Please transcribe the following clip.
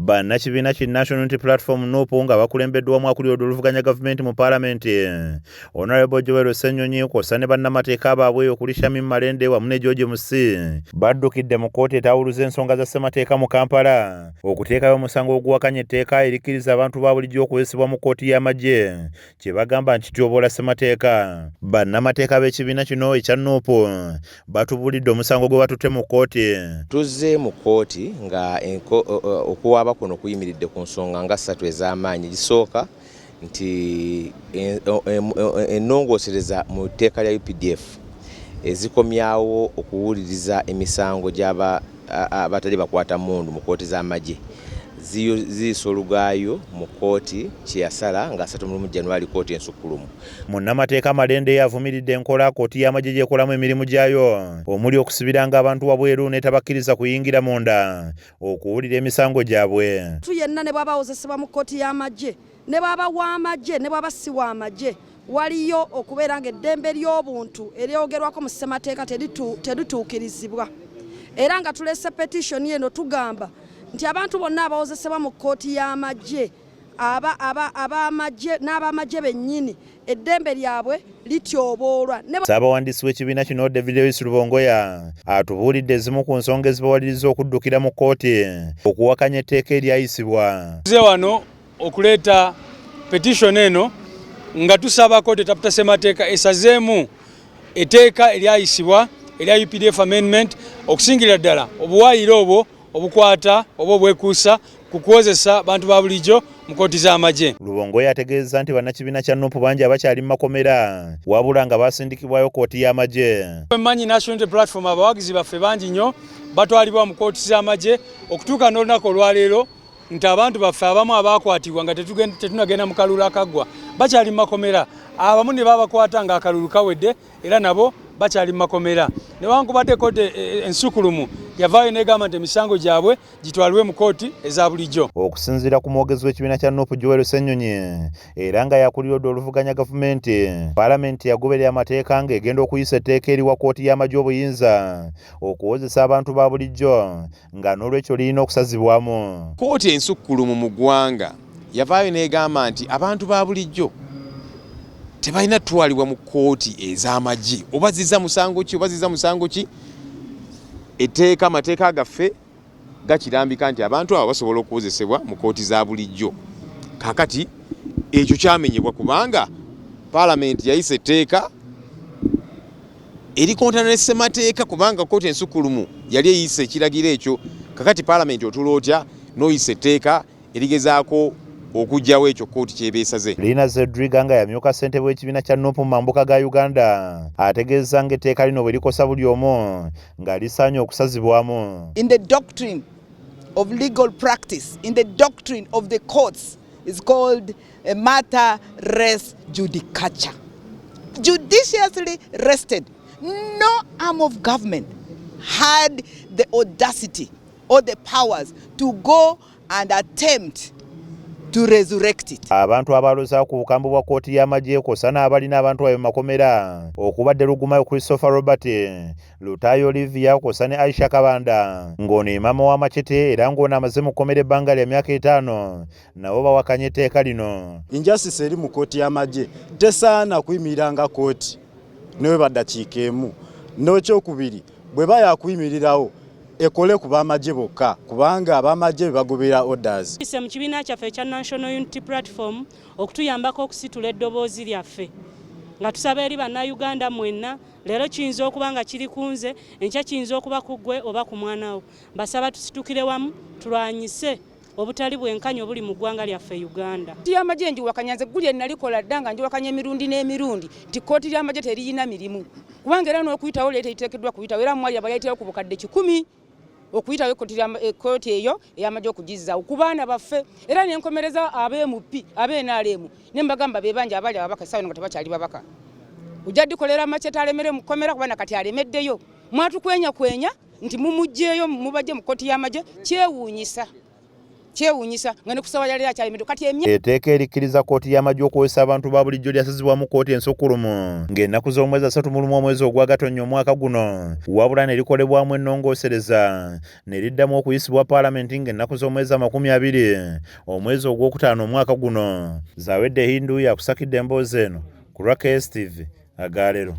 Bannakibiina ki National Unity Platform, NUP, nga bakulembeddwamu akulira oluvuganya gavumenti mu paalamenti, Honorable Joel Ssenyonyi, kw'ossa ne bannamateeka baabwe okuli Shamim Malende wamu ne George Musi, baddukidde mu kkooti etaawuluza ensonga za ssemateeka mu Kampala okuteekayo omusango oguwakanya etteeka erikkiriza abantu ba bulijjo okuwozesebwa mu kkooti y'amagye, kye bagamba nti kityoboola ssemateeka. Bannamateeka b'ekibiina kino ekya NUP batubuulidde omusango gwe batutte mu kkooti. Tuzze mu kkooti nga okuwaaba kuno kuyimiridde ku nsonga nga ssatu ez'amaanyi. Gisooka nti ennongoosereza mu tteeka lya UPDF ezikomyawo okuwuliriza emisango gy'aba abatali bakwata mmundu mu kkooti z'amagye ziyisa olugaayo mu kkooti kye yasala nga 31 January, kkooti ensukkulumu. Munnamateeka Malende avumiridde enkola kkooti y'amagye gy'ekolamu emirimu gyayo, omuli okusibiranga abantu wabweru n'etabakkiriza kuyingira munda okuwulira emisango gyabwe. Tu yenna ne bw'aba awozesebwa mu kkooti y'amagye, ne bw'aba w'amagye, ne bw'aba si w'amagye, waliyo okubeera ng'eddembe ly'obuntu eryogerwako mu ssemateeka terituukirizibwa. Era nga tuleese petition eno, tugamba nti abantu bonna abawozesebwa mu kkooti y'amagye, ab'amagye n'abamagye bennyini, eddembe lyabwe lityoboolwa. Ssaabawandiisi w'ekibiina kino, David Lewis Rubongoya, atubuulidde ezimu ku nsonga ezibawaliriza okuddukira mu kkooti okuwakanya etteeka eryayisibwa. Tuze wano okuleeta petition eno nga tusaba kkooti etaputa ssemateeka esazeemu etteeka eryayisibwa erya UPDF amendment, okusingirira ddala obuwaayiro obwo obukwata oba obwekuusa ku kuwozesa bantu ba bulijjo mu kkooti z'amagye. Rubongoya ategeezezza nti bannakibiina kya NUP bangi abakyali mu makomera, wabula nga basindikibwayo kkooti y'amagye. Mmanyi National Unity Platform abawagizi baffe bangi nnyo batwalibwa mu kkooti z'amagye okutuuka n'olunaku olwaleero, nti abantu baffe abamu abakwatibwa nga tetunagenda mu kalulu akaggwa bakyali mu makomera, abamu ne babakwata nga akalulu kawedde, era nabo bakyali mu makomera, newankubadde kkooti ensukulumu yavaayo negamba nti emisango gyabwe gitwalibwe mu kkooti eza bulijjo. Okusinziira ku mwogezi w'ekibiina kya NUP, Joel Ssenyonyi, era nga yakulira odda oluvuganya gavumenti, paalamenti yagoberera amateeka ng'egenda okuyisa etteeka eriwa kkooti y'amagye obuyinza okuwozesa abantu ba bulijjo, nga n'olwekyo lirina okusazibwamu. Kkooti ensukkulumu mu ggwanga yavaayo n'egamba nti abantu ba bulijjo tebalina tutwalibwa mu kkooti ez'amagye, oba ziza musango ki, oba ziza musango ki. Etteeka, amateeka gaffe gakirambika nti abantu abo basobola okuwozesebwa mu kkooti za bulijjo. Kakati ekyo kyamenyebwa kubanga paalamenti yayisa etteeka erikontana ne ssemateeka, kubanga kkooti ensukkulumu yali eyisa ekiragiro ekyo. Kakati paalamenti otula otya n'oyisa etteeka erigezaako okuggyawo ekyo kkooti kyebeesaze? Lina Zedriga, nga yamyuka ssentebe w'ekibiina kya NUP mu mambuka ga Uganda, ategeeza ng'etteeka lino bwe likosa buli omu, nga lisaanye okusazibwamu. In the doctrine of legal practice, in the doctrine of the courts, is called a matter res judicata. Judiciously rested. No arm of government had the audacity or the powers to go and attempt to resurrect it. Abantu abaloza ku bukambwe bwa kkooti y'amagye, kw'ossa n'abalina abantu baabwe mu makomera, okubadde Rugumayo Christopher Robert, Lutaaya Olivia, kw'ossa ne Aisha Kabanda, ng'ono ye maama w'Amacete era ng'ono amaze mu kkomera ebbanga lya myaka 5, nabo bawakanya etteeka lino. Injustice eri mu kkooti y'amagye tesaana kuyimirira nga kkooti newe baddakiika emu. N'ekyokubiri, bwe ba yakuyimirirawo, ekole ku b'amagye bokka, kubanga ab'amagye be bagoberera orders. Ise mu kibiina kyaffe ekya National Unity Platform okutuyambako okusitula eddoboozi lyaffe, nga tusaba eri Bannayuganda mwenna. Leero kiyinza okuba nga kiri ku nze, enkya kiyinza okuba ku ggwe oba ku mwana wo. Mbasaba tusitukire wamu tulwanyise obutali bwenkanya obuli mu ggwanga lyaffe Uganda. Kkooti y'amagye njiwakanya nze. Guli enalikola dda nga njiwakanya emirundi n'emirundi nti kkooti y'amagye teriyina mirimu, kubanga era n'okuyitawo leero teriteekeddwa kuyitawo. Era mwali abayayitayo ku bukadde 100 okuyitawo ekkooti eyo ey'amagye okugizzaawo ku baana baffe. Era nenkomereza aba MP, aba NRM, ne mbagamba bebanja abali ababaka essaawa nga tebakyali babaka, ojja dikolera Machete alemere mu kkomera, kuba nakati alemeddeyo. Mwatukwenya kwenya nti mumuggyeeyo, mubajje mu kkooti y'amagye. Kyewuunyisa. Kyewuunyisa nga ne ku ssaawa ya leero akyayimiridde kati emya Etteeka erikkiriza kkooti y'amagye okuwozesa abantu ba bulijjo lyasazibwamu kkooti ensukkulumu ng'ennaku z'omwezi 31 omwezi ogwa Gatonnya omwaka guno, wabula ne likolebwamu ennongoosereza ne liddamu okuyisibwa Palamenti ng'ennaku z'omwezi 20 omwezi ogwokutaano omwaka guno. Zawedde Hindu yakusakidde emboozi eno ku lwa KSTV Agaalero.